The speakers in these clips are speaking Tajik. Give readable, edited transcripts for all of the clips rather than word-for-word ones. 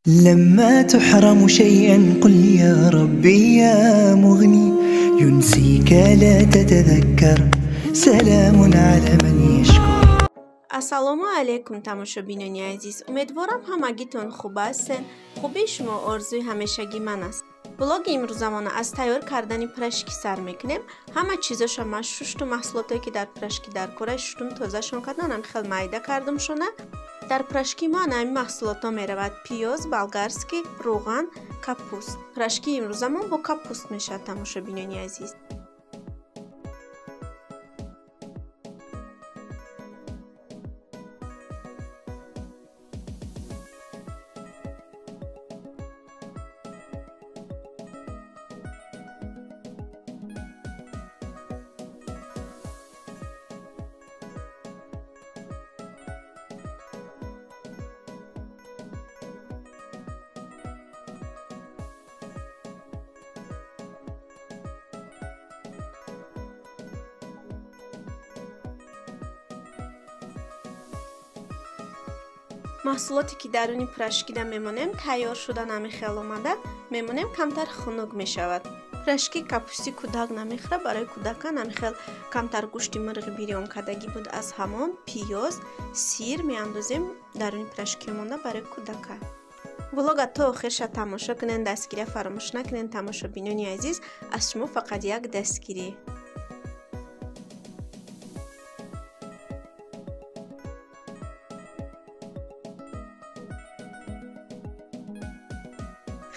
لما تحرم شيئا قل يا ربي يا مغني ينسيك لا تتذكر سلام على من يشكر. Ассалому алайкум, тамошобинони азиз. Умедворам, ҳамагитон хуб ҳастен. Хубии шумо орзуи ҳамешагии ман аст. Влоги имрӯзамона аз тайёр кардани пирожки сар мекунем. Ҳама чизоша ман шушту, маҳсулотое ки дар пирожки дар кора шуштум, тозашон кардам, ҳам хел майда кардумшона. Дар пирожки мо ана ҳамин маҳсулотҳо меравад: пиёз, болгарский, рӯған, капуст. Пирожки имрӯзамон бо капуст мешавад, тамошобинони азиз. Маҳсулоте ки даруни пирожкида мемонем, тайёр шуда намехел омада, мемонем, камтар хунук мешавад. Пирожки капусти кӯдак намехӯра, барои кӯдака намехел камтар гӯшти мурғи бирён кардагӣ буд, аз ҳамон пиёз, сир меандозем даруни пирожки монда барои кӯдака. Влога то охирша тамошо кунен, дастгирия фаромӯш накунен, тамошобинони азиз. Аз шумо фақат як дастгирӣ.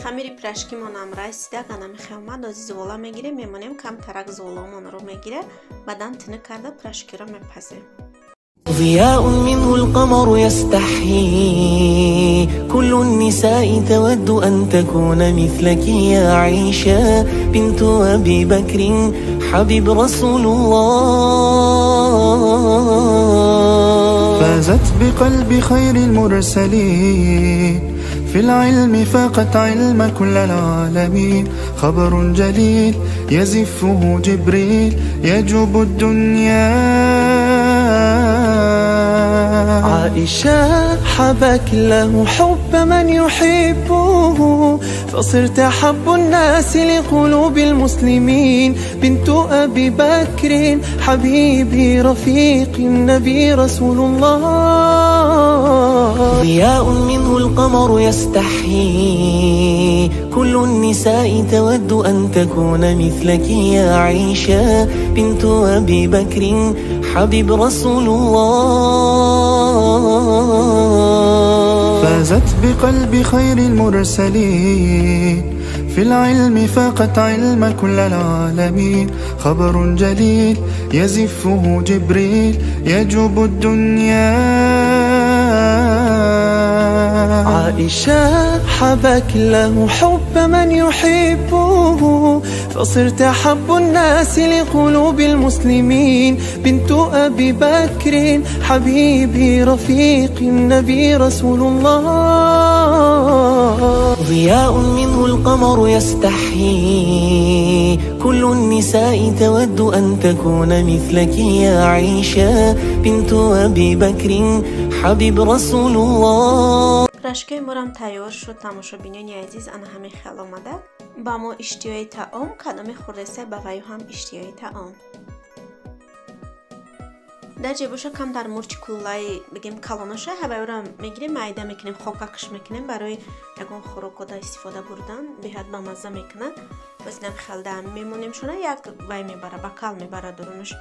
Хамири пирожкимонам расида, ганами хелмад ози зувола мегирем, мемонем, камтарак зуволаомонро мегира, баъдан тинук карда пирожкиро мепазем. ضياء منه القمر يستحيي كل النساء تود أن تكون مثلك يا عائشة بنت أبي بكر حبيب رسول الله. فازت بقلب خير المرسلين في العلم فاقت علم كل العالمين خبر جليل يزفه جبريل يجوب الدنيا. عائشة حبك له حب من يحبه فصرت أحب الناس لقلوب المسلمين بنت أبي بكر حبيبي رفيق النبي رسول الله. ضياء منه القمر يستحيي كل النساء تود أن تكون مثلك يا عائشة بنت أبي بكر حبيب رسول الله. فازت بقلب خير المرسلين في العلم فاقت علم كل العالمين خبر جليل يزفه جبريل يجوب الدنيا. عائشة حبك له حب من يحبه فصرت أحب الناس لقلوب المسلمين بنت أبي بكر حبيبي رفيق النبي رسول الله. ضياء منه القمر يستحيي كل النساء تود أن تكون مثلك يا عائشة بنت أبي بكر حبيب رسول الله. Пирожкаи морам тайёр шуд, тамошобинони азиз. Ана ҳамин хел омада. Ба мо иштиҳои таом, кадоме хӯрдеса ба ваю ҳам иштиҳои таом. Дар ҷебоша камтар мурчи куллаи бигем калонаша ҳавайро мегирем, майда мекунем, хокакш мекунем барои ягон хӯрокода истифода бурдан, беҳад бамазза мекунад. Боз инам хелда мемонем шона, як вай мебара, бакал мебара дурунаш.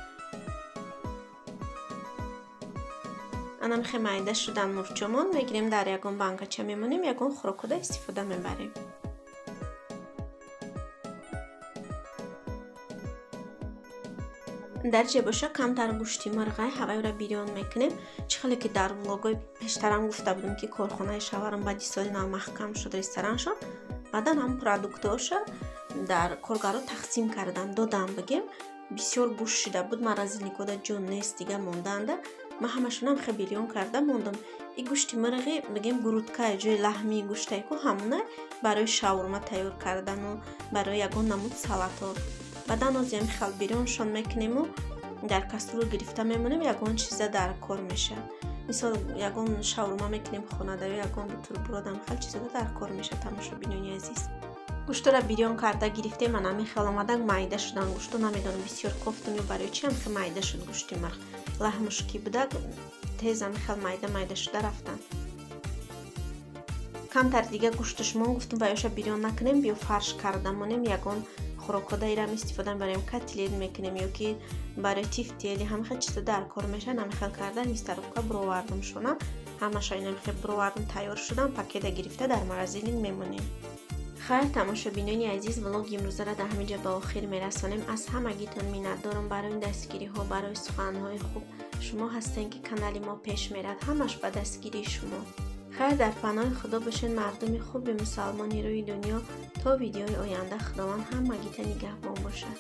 Анам хе майда шудан мурчомон мегирем, дар ягон банкача мемонем, ягон хӯрокода истифода мебарем. Дар ҷебоша камтар гӯшти мурғай ҳавайро бирён мекунем. Чӣ хеле ки дар влогои пештарам гуфта будем, ки корхонаи шаварам баъди соли нав маҳкам шуд, рестораншон, баъдан ҳам продуктҳоша дар коргаро тақсим кардан додам, бигем бисёр гӯшт шида буд, морозилникода ҷон нест, дига мондаанда. Ман ҳамашонам хе бирён карда мондам. И гӯшти мурғи бигем грудкае, ҷои лаҳмии гӯштае ку ҳамона барои шаурма тайёр кардану барои ягон намуд салатҳо. Баъдан озиам хел бирёншон мекунему дар кастрюл гирифта мемонем, ягон чиза дар кор мешавад. Мисол, ягон шаурма мекунем хонада ё ягон бутерброд, ам хел чизода дар кор мешавад. Тамошобинони азиз, гӯштора бирён карда гирифтем. Ана ҳамин хел омадан, майда шудан гӯшто. Намедонам, бисёр кофтум ё барои чи ҳам хел майда шуд гӯшти мурғ. Лаҳмуш ки будак, тез ҳамин хел майда майда шуда рафтанд. Камтар дига гӯшташ мон, гуфтум, ба ёша бирён накунем, биё фарш карда монем, ягон хӯрокҳода ирам истифода мебарем, котлет мекунем ё ки барои тефтели, ҳамин хел чизо дар кор мешавад. Ҳамин хел карда мясорубка бировардум шона, ҳамаша инам хел бировардум, тайёр шудам, пакета гирифта дар морозильник мемонем. Хайр, тамошобинони азиз, влоги имрӯзаро дар ҳамин ҷо ба охир мерасонем. Аз ҳамагитон миннатдорам барои дастгириҳо, барои суханҳои хуб. Шумо ҳастем, ки канали мо пеш мерад, ҳамаш ба дастгирии шумо. Хайр, дар паноҳи Худо бошед, мардуми хуби мусалмони рӯи дунё. То видеои оянда Худованд ҳамагита нигаҳбон бошад.